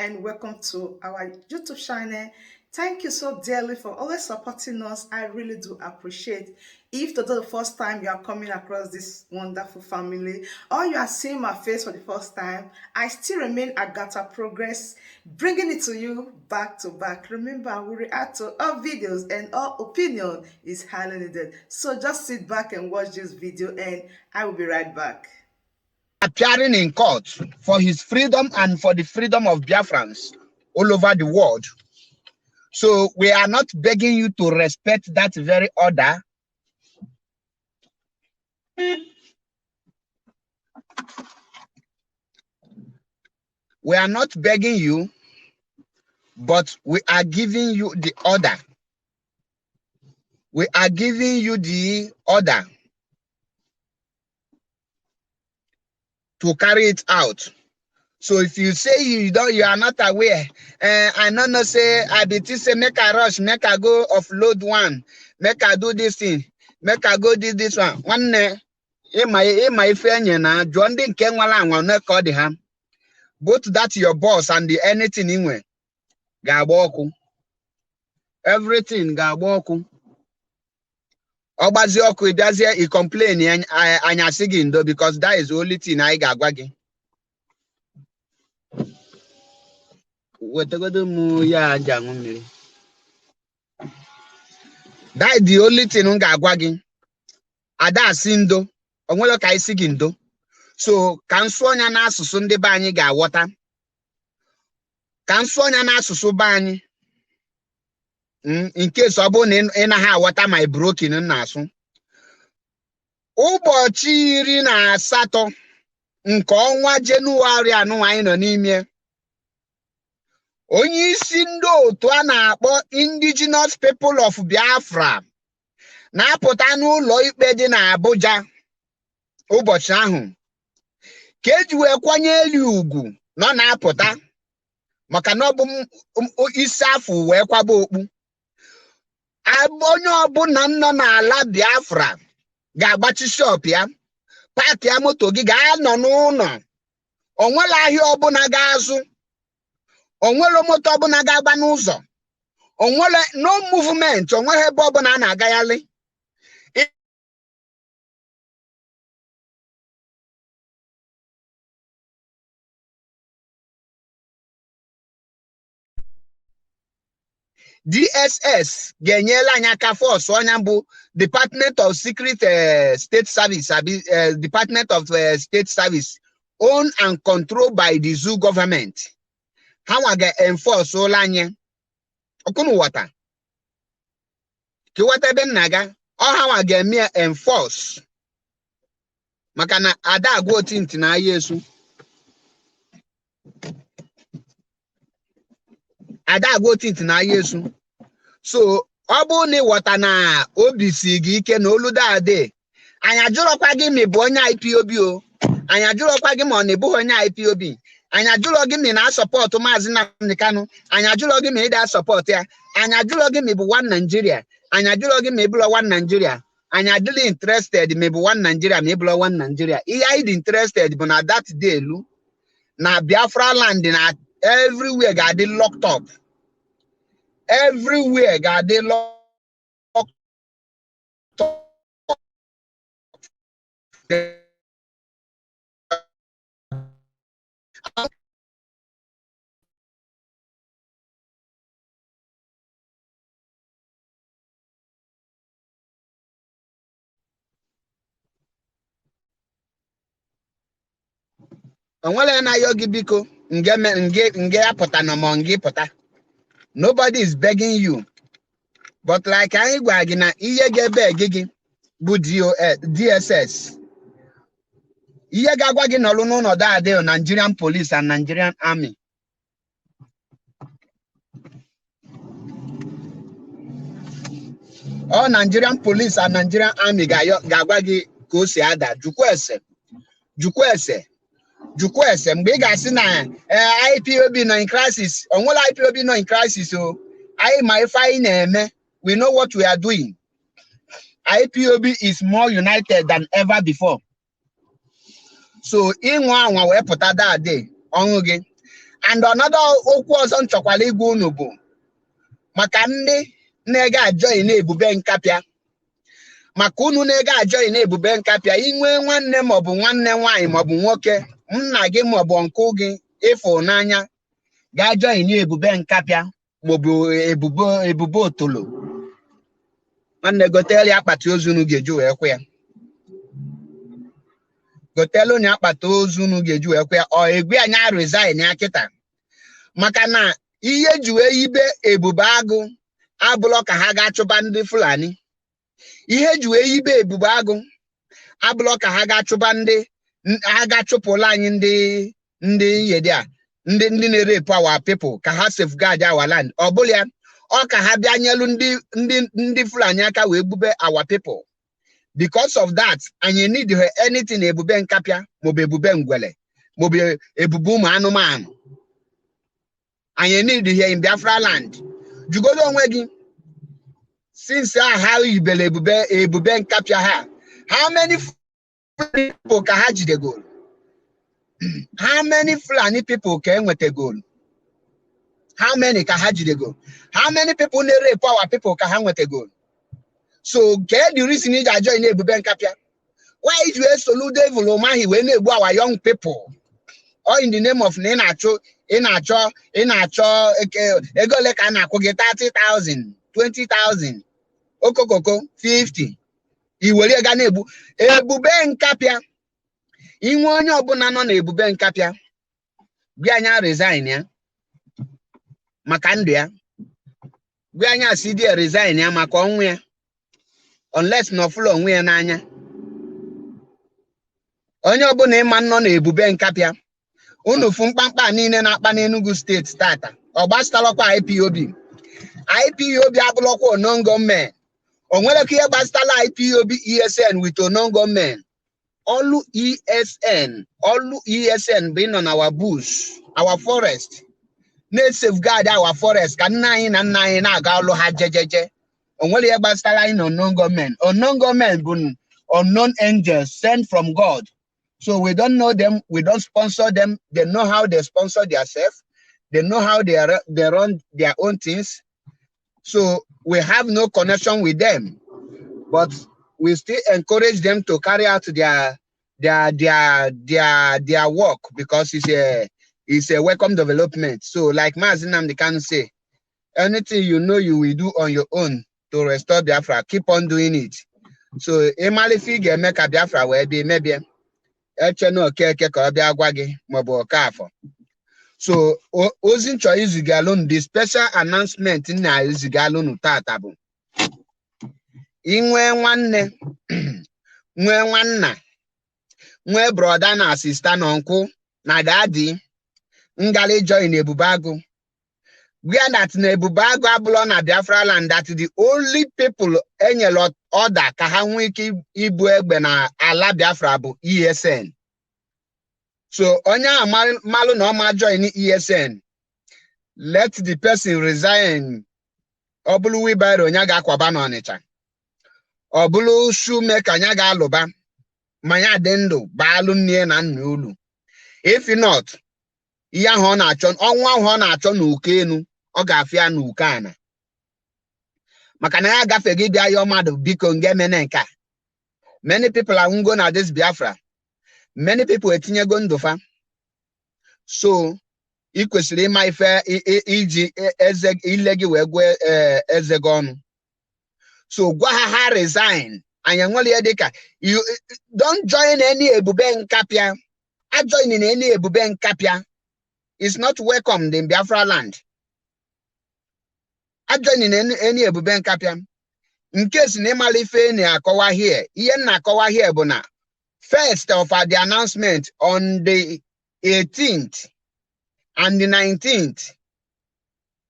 and welcome to our YouTube channel. Thank you so dearly for always supporting us. I really do appreciate. If today the first time you are coming across this wonderful family, or you are seeing my face for the first time, I still remain Agatha Progress, bringing it to you back to back. Remember, we react to all videos and all opinion is highly needed. So just sit back and watch this video and I will be right back. Appearing in court for his freedom and for the freedom of Biafrans all over the world. So we are not begging you to respect that very order. We are not begging you, but we are giving you the order. We are giving you the order to carry it out. So if you say you don't, you are not aware, I no know say I be think say make I rush, make I go offload one, make I do this thing, make I go do this one. Nwanne, ịma ịma ife enye na jụọ ndị nke nwara anwa one ka ọ dị ha. Both that your boss and the anything ị nwe ga-agba ọkụ. Everything ga-agba ọkụ. Ọ gbazie ọkụ, ị bịazie ị complain anyị asị gị ndo, because that is the only thing anyị ga-agwa gị. Wetagodo m ya ji aṅụ mmiri. That is the only thing m ga-agwa gị. Ada asị ndo, o nwere ka isi gị ndo. So ka m sụọ ya n'asụsụ ndị be anyị ga-aghọta. Ka m sụọ ya n'asụsụ be anyị. In case ọ bụrụ na ị naghị aghọta my broken m na-asụ. Ụbọchị 18 nke ọnwa Jenụwarị anụnwa anyị nọ n'ime, onye isi ndị otu a na-akpọ Indigenous People of Biafra na-apụta n'ụlọ ikpe dị n'Abuja ụbọchị ahụ ka eji wee kwanye elu ugwu na ọ na-apụta maka na ọ bụ isi afọ wee kwaba okpu. Onye ọbụla nọ n'ala Biafra ga-agbachi shop ya, paakị ya, moto gị ga-anọ n'ụlọ, onwere ahịa ọbụla ga-azụ, onwere moto ọbụla ga-agba n'ụzọ, onwere no movement, onwere ebe ọbụla a na-agagharị. DSS ga-enyere anyị aka force onye bụ Department of Secret State Service, abi Department of State Service owned and controlled by the zoo government. Ha nwa ga-enforce ụlọ anyị. Ọkụnụ wọta ka ịghọta ebe m na-aga. Ọ ha nwa ga-eme ya enforce maka na ada agwa oti ntị na ahịa esu. Ada agwa oti ntị na ahịa esu. So ọ bụrụ na ịghọta na obi si gị ike na olu daade, anyị ajụrọkwa gị ma ị bụ onye IPOB o, anyị ajụrọkwa gị ma ọ na ịbụghị onye IPOB, anyị ajụrọ gị ma ị na-asọpọtụ Maazị Nnamdi Kanu, anyị ajụrọ gị ma ị da-asọpọtụ ya, anyị ajụrọ gị ma ị bụ one Nigeria, anyị ajụrọ gị ma ị bụrụ one Nigeria. Anyị adịghị interested ma ị bụ one Nigeria ma ị bụrụ one Nigeria. Ihe anyị dị interested bụ na that day elu na Biafra land na everywhere ga-adị locked up. Everywhere ga-adị locked up. Onwere na-ayọ gị biko nge nge nge apụta na ma nge pụta. Nobody is begging you, but like anyị gwara gị na ihe ga-ebe gị gị bụ DSS, ihe ga-agwa gị nọrụ n'ụlọ adị Nigerian police and Nigerian army. Ọ Nigerian police and Nigerian army ga-agwa gị ka o si ada. Jukwa ese, jukwa ese, jukwa ese mgbe ị ga-asị na IPOB nọ in crisis. Onwere IPOB nọ in crisis o. Anyị ma ife anyị na-eme. We know what we are doing. IPOB is more united than ever before. So ịnwa anwa wee pụta that day ọṅụ gị. And another okwu ọzọ m chọkwara ịgwa unu bụ maka ndị na-ega ajoin Ebube Nkapịa, maka unu na-ega ajoin Ebube Nkapịa, inwe nwanne maọbụ nwanne nwaanyị maọbụ nwoke, nna gị maọbụ nkụ gị ịfụ n'anya gaa join Ebube Nkapịa maọbụ Ebube Otolo, nwanne, gotere ya akpati ozu unu ga-eji wee kwụ ya. Gotelu onye akpati ozu unu ga-eji wee kwụ ya. Ọ egwe anya resign ya kịta, maka na ihe eji wee yibe Ebube Agụ abụlọ ka ha ga-achụba ndị Fulani. Ihe eji wee yibe Ebube Agụ abụlọ ka ha ga-achụba ndị ha ga-achụpụla anyị ndị yedi a, ndị na-erape our people, ka ha safeguard our land. Ọ bụla ya, ọ ka ha bịa nyelu ndị Fulani aka wee gbube our people. Because of that, anyị need anything Ebube Nkapịa maọbụ Ebube Ngwele maọbụ ebube ụmụ anụmanụ. Anyị need here in Biafra land. Jugodo onwe gị, since a ha yibere Ebube Nkapịa ha, how many people ka ha jidegoro? How many Fulani people ka enwetagoro? How many ka ha jidegoro? How many people na-erape our people ka ha nwetagoro? So kee the reason iji ajoin Ebube Nkapịa? Why iji wee solu devil Umahi wee na-egbu our young people, all in the name of na ị na-achọ ego ole ka a na-akwụ gị? 30,000, 20,000, okokoko 50, i were ga na-egbu Ebube Nkapịa. Inwe onye ọbụla nọ na Ebube Nkapịa, gwa anya resign ya maka ndụ ya. Gwa anya si dị resign ya maka ọnwụ ya, unless na ọfụla onwe ya n'anya. Onye ọbụla ịma nọ na Ebube Nkapịa, unu fụ mkpamkpa niile na-akpa n'Enugu Steeti tata, ọ gbasatalọkwa IPOB. IPOB abụlọkwa unknown gunmen. O nwere ka ihe gbasatala IPOB, ESN with unknown gunmen. Ọlụ ESN, ọlụ ESN bụ ịnọ na our bush, our forest, na-safeguard our forest, ka nna anyị na nna anyị na-aga ọlụ ha jejeje. O nwere ihe gbasatara anyị na unknown gunmen. Unknown gunmen bụ unknown angels sent from God, so we don't know them, we don't sponsor them. They know how they sponsor themselves, they know how they run their own things, so we have no connection with them. But we still encourage them to carry out their work because it's a welcome development. So like Mazi Nnamdi Kanu say, anything you know you will do on your own to restore Biafra, keep on doing it. So ịmara ife ị ga-eme ka Biafra wee bịa, emebie eche na Okeke ka ọ bịa gwa gị maọbụ Okafọ. So ozi nchọ izigalụ, the special announcement na ezigalụ tata bụ inwe nwanne, nwee nwanna, nwee brother na sister na uncle na daddy ngali join Ebube Agụ, where that na Ebube Agụ abụlọ na Biafra land, that the only people enyere order ka ha nwee ike ibu egbe na ala Biafra bụ ESN. So onye ahụ malụ na ọ ma join ESN, let the person resign. Ọ bụrụ wheelbarrow onye ga-akwaba n'Ọnịcha, ọ bụrụ shoemaker anya ga-alụba, ma ya dị ndụ baalụ nne na nna ulu. If not, ihe ahụ ọ na-achọ, ọnwụ ahụ ọ na-achọ n'uko enu, ọ ga-afịa n'uko ana, maka na ya agafeghị ịbịa yọọ mmadụ biko nge mene nke a. Many people anwụgo na this Biafra, many people etinyego ndụ fa. So ị kwesịrị ịma ife iji eze ile gị wee gụọ eze gị ọnụ. So gwa ha, ha resign. Anyị enwere ihe dịka you don't join any Ebube Nkapịa. Ajoining any Ebube Nkapịa is not welcomed in Biafra land. Ajoining any Ebube Nkapịa nke si na ịmala ife na-akọwa here. Ihe m na-akọwa here bụ na first of the announcement, on the 18th and the 19th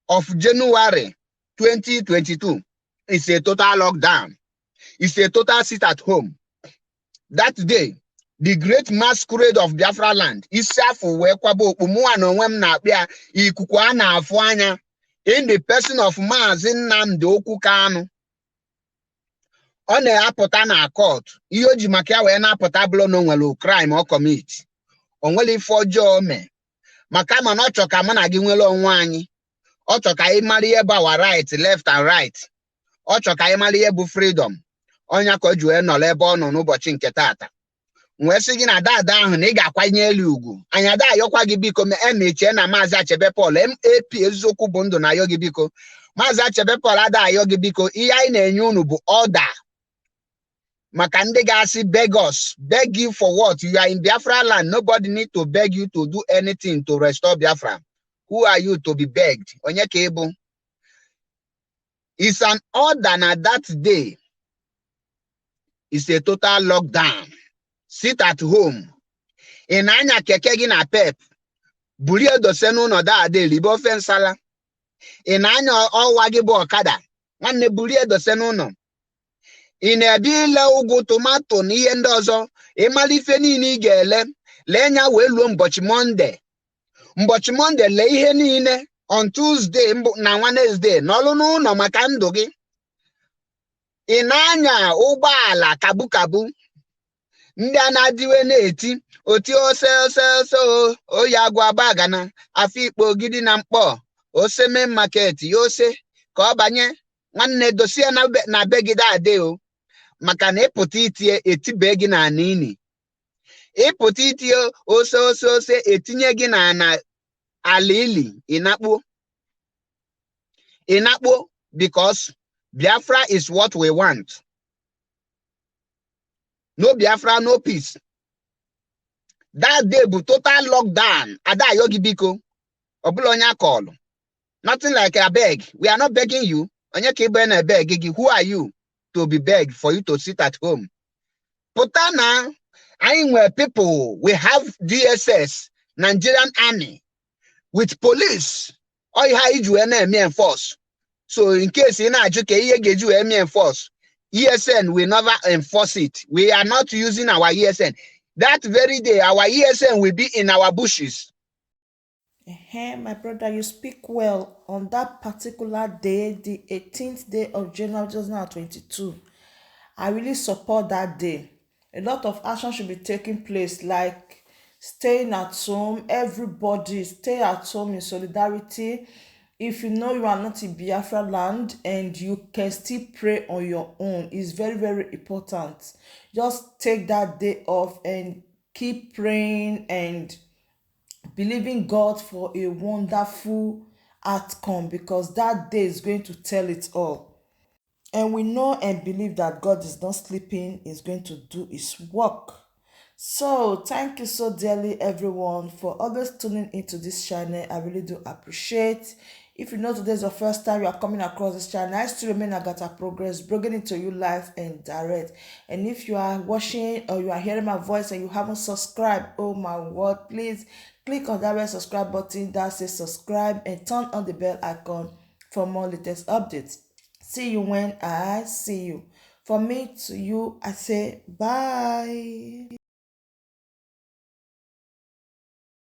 of January 2022 is a total lockdown. It's a total sit at home. That day, the great masquerade of Biafra land, isi afọ wee kwaba okpu, mụnwa na onwe m na-akpịa ikuku a na-afụ anya, in the person of Maazị Nnamdi Okwu Kanu, ọ na-apụta na court. Ihe o ji maka ya wee na-apụta bụrụ na o nwere crime ọ commit, o nwere ife ọjọọ mee. Maka mana ọ chọ ka mụ na gị nwere onwe anyị. Ọ chọ ka anyị mara ihe bụ our right, left and right. Ọ chọ ka anyị mara ihe bụ freedom. Ọnya ka o ji wee nọrọ ebe ọ nọ n'ụbọchị nke taata. Wee sị gị na dada ahụ na ị ga-akwanye elu ugwu. Anyị ada ayọkwa gị biko ma emechie na Maazị Achebe Paul MAP eziokwu bụ ndụ na-ayọ gị biko. Maazị Achebe Paul ada ayọ gị biko. Ihe anyị na-enye unu bụ order maka ndị ga-asị beg us. Beg you for what? You are in Biafra land. Nobody need to beg you to do anything to restore Biafra. Who are you to be begged? Onye ka ị bụ? It's an order na that day is a total lockdown. Sit at home. Ị na-anya keke gị na pep burie dose n'ụlọ daada ribe ofe nsala. Ị na-anya ọwa gị bụ ọkada nwanne burie dose n'ụlọ. Ị na-ebi ile ụgụ, tomato na ihe ndị ọzọ. Ịmara ife niile ị ga-ele lee nya wee luo mbọchị Monday. Mbọchị Monday lee ihe niile. On Tuesday na Wednesday n'ọlụ n'ụlọ maka ndụ gị. Ị na-anya ụgbọala kabu kabu ndị a na-adịwe na-eti oti ose ose ose oyi agụ abagana Afikpo Ogidi na Mkpọ ose main market ya ose ka ọ banye nwanne dosie na be gị daade o maka na ịpụta itie etibe gị na ana ini. Ịpụta itie ose ose ose etinye gị na ana ala ili ịnakpuo ịnakpuo, because Biafra is what we want. No Biafra, no peace. That day bụ total lockdown. Ada ayọ gị biko ọbụla onye akọlụ. Nothing like abeg. We are not begging you. Onye ka ịbụ na beg gị? Who are you to be begged for you to sit at home? Pụta na anyị nwere people. We have DSS, Nigerian Army with police. Ọ ihe anyị ji wee na-eme enforce. So in case ị na-ajụ ka ihe ga-eji wee eme enforce, ESN will never enforce it. We are not using our ESN. That very day, our ESN will be in our bushes. Hey, my brother, you speak well. On that particular day, the 18th day of January 2022, I really support that day. A lot of action should be taking place, like staying at home. Everybody stay at home in solidarity. If you know you are not in Biafra land and you can still pray on your own, it's very, very important. Just take that day off and keep praying and believing God for a wonderful outcome, because that day is going to tell it all. And we know and believe that God is not sleeping, is going to do his work. So thank you so dearly, everyone, for always tuning into this channel. I really do appreciate. If you know today is your first time you are coming across this channel, I still remain Agatha Progress, bringing it to you live and direct. And if you are watching or you are hearing my voice and you haven't subscribed, oh my word, please click on that red subscribe button that says subscribe and turn on the bell icon for more latest updates. See you when I see you. From me to you, I say bye.